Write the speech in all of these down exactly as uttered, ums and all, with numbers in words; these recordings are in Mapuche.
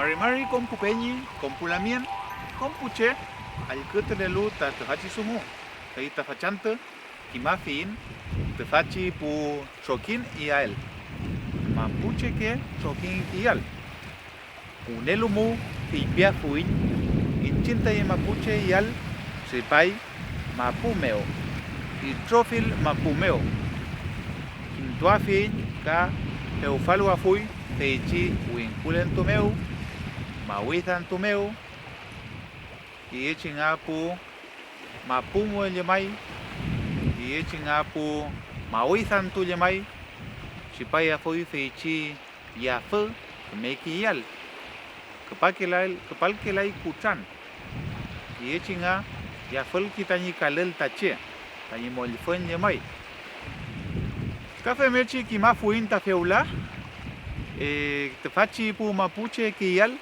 Mari mari kom pu peñi, kom pu lamien, kom pu che allkütulelu ta tüfachi dungu, fey ta fachantü kimafiyiñ tüfachi pu trokiñ iyael, mapucheke trokiñ iyael. Wünelu mu feypiafuiñ, iñchiñ taiñ mapuche iyael tripay mapu mew, itrofill mapu mew. Kintuafiyiñ ka pewfaluwafuy feychi wingkulentu mew, mawidantu mew, tiyechi nga pu mapu mew llemay, tiyechi nga pu mawidantu llemay, tripayafuy feychi yafü kümeke iyael. Küpakelay, küpalkelay kutran, tiyechi nga yafülki tañi kalül ta che, tañi mollfüñ llemay. Ka femngechi kimafuiñ ta fewla, eh, tüfachi pu mapuche kiyael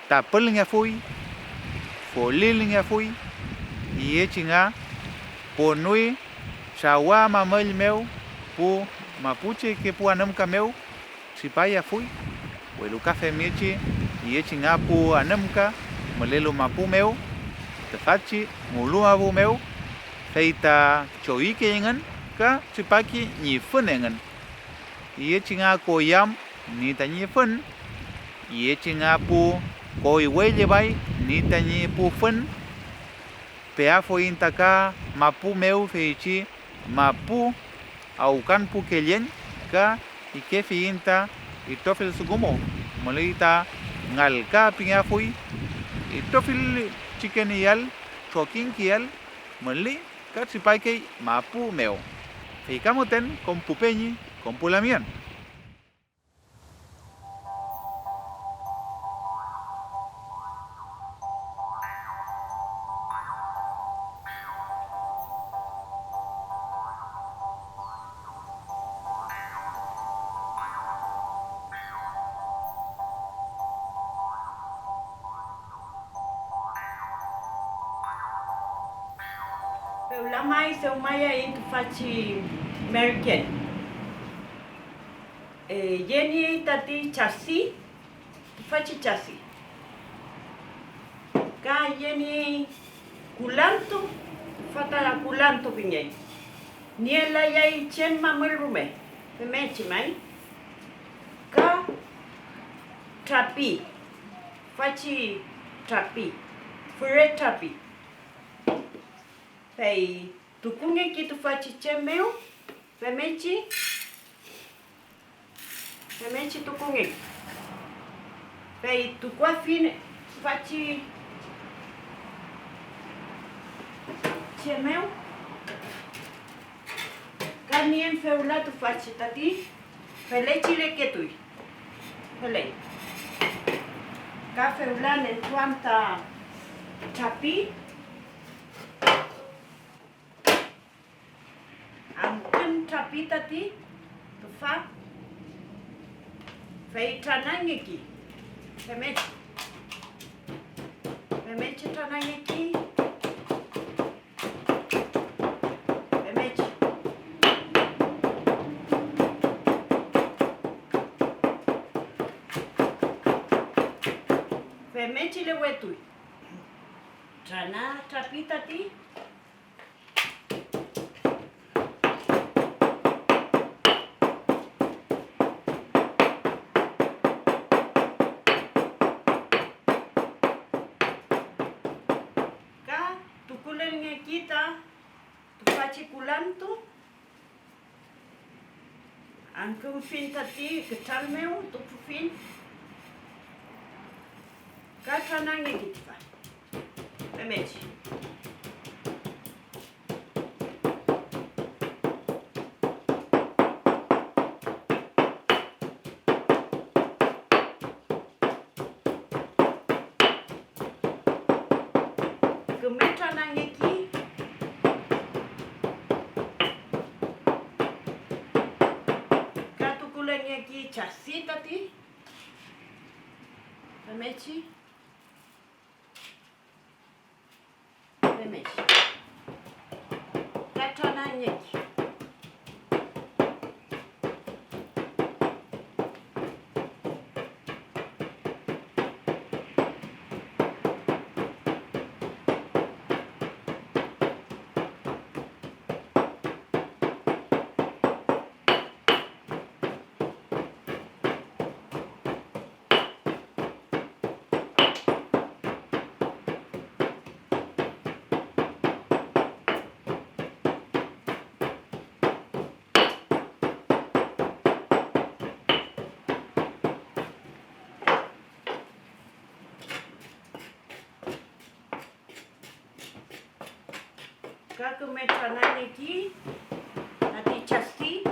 tapülngefuy, folilngefuy, tiyechi nga ponwi trawa mamüll mew pu mapucheke pu anümka mew tripayafuy, welu ka femngechi tiyechi nga pu anümka mülelu mapu mew, tüfachi mulu mapu mew, fey ta choyükey engün ka tripaki ñi fün engün. Tiyechi nga koyam ni tañi fün, tiyechi nga pu koywe llemay ni tañi pu fün. Peafuiñ ta ka mapu mew feychi mapu awkan pu kelleñ, ka ikefiyiñ ta itrofill dungu mu, müley ta ngalka pingeafuy, itrofill pichiken iyael, trokiñ kiyael müley ka tripakey mapu mew, fey ka müten kom pu peñi, kom pu lamien. Fewla may dewmayaiñ tüfachi merken. Eh, yeniey tati chasi, tüfachi chasi. Ka yeniey kulantu, tüfa ta kulantu pingey. Nielayay chem mamüll rume, femngechi may. Ka trapi, tüfachi trapi, füre trapi. Fey tukungeki tüfachi che mew, femngechi, femngechi tukungeki. Fey tukuafiñ tüfachi che mew, ka nien fewla tüfachi tati felechi leketuy. Feley. Ka fewla nentuan ta trapi. Angkün trapi tati tüfa, fey tranangeki femngechi, femngechi tranangeki femngechi. Femngechi lewetuy. Trana trapi tati. Ka tukulelngeki ta tüfachi kulantu. Angkümfiñ tati kütral mew, tukufiñ ka tranangeki tüfa femngechi. Küme tranangeki ka tukulengeki chasi tati femngechi. Femngechi. Ka tranangeki. Ka küme trananeki tati chasi.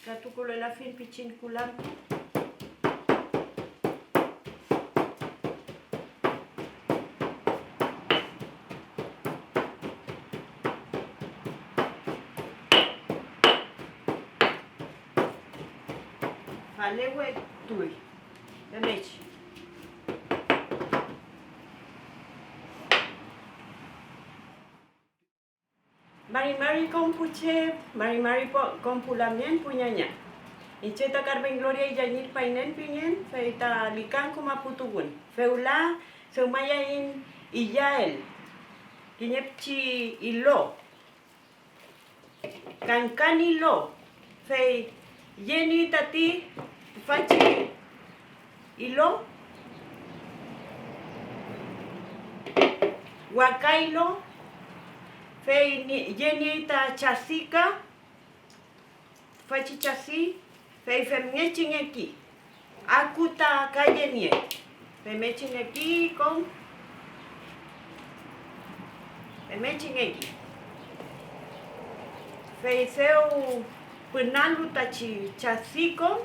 Ka tukulelafiñ pichin kulantu. Falewetuy femngechi. Mari mari kom pu che, mari mari po-, kom pu lamngen pu ñaña. Iñche ta Carmen Gloria Illañil Paynen pingen, fey ta Likanku mapu tuwün. Fewla dewmayaiñ iyael kiñe pichi ilo, kangkan ilo, fey yeni tati tüfachi ilo, waka ilo, fey ni-, yeni ta chasika, tüfachi chasi, fey femngechi ngeki. Aku ta kalle niey, femngechi ngeki kom, femngechi ngeki. Fey dew pünalu tachi chasi kom,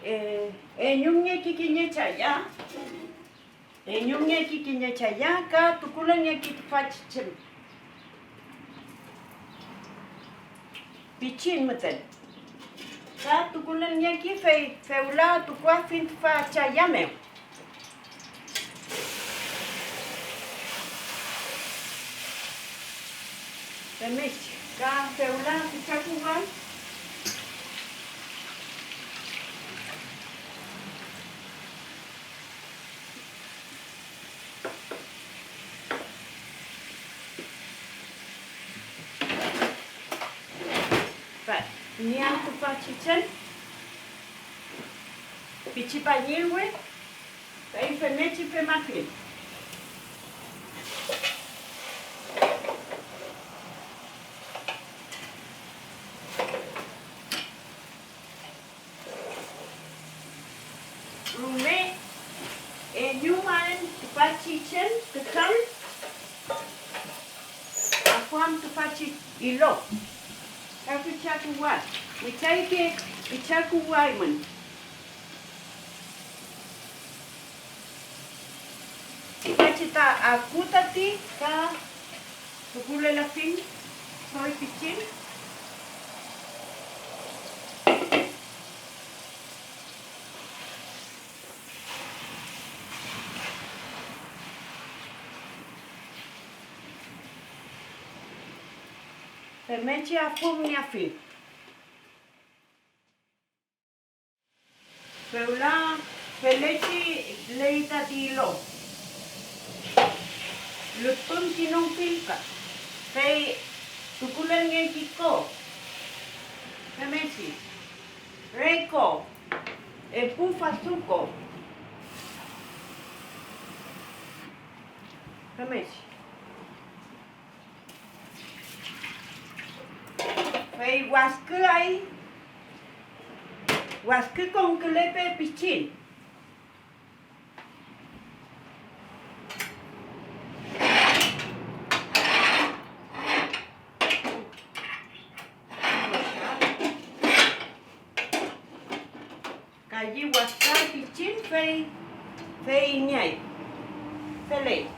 eh, eñumngeki kiñe chaya. Eñumngeki kiñe chaya ka tukulelngeki tüfachi chem pichin müten. Ka tukulelngeki, fey fewla tukuafiñ tüfa chaya mew. Femngechi ka fewla küchakuway. Niean tüfachi chem pichi pañilwe, fey femngechi femafiel. Rume eñumaen tüfachi chem kütral, afuam tüfachi ilo, ka küchakuwa, witrayke küchakuwaymün. Tüfachi ta aku tati ka tukulelafiñ doy pichin. Femngechi afümngeafiñ. Fewla felechi ley tati ilo. Lüpümkinongfilka, fey tukulelngeki ko, femngechi re ko, epu fasu ko, femngechi. Fey wasküay, waskü konkülepe pichin. Kalli waska pichin, fey, fey iñay. Feley.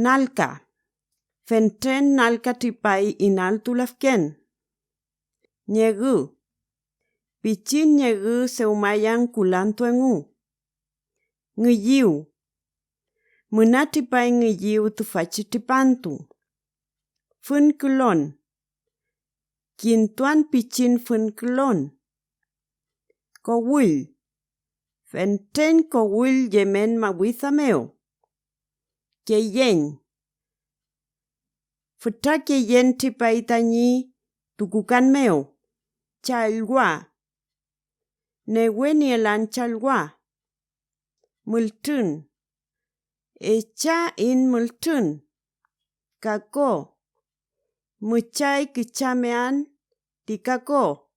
Nalka. Fentren nalka tripay inaltu lafken. Ñegü. Pichin ñegü dewmayan kulantu engu. Ngüyüw. Müna tripay ngüyüw tüfachi tripantu. Fünkülon. Kintuan pichin fünkülon. Kowüll. Fentren kowüll yemen mawida mew. Keyeñ. Fütra keyen tripay tañi tukukan mew. Challwa. Newe nielan challwa. Mültrün. Echa in mültrün. Kako. Müchay küchamean ti kako.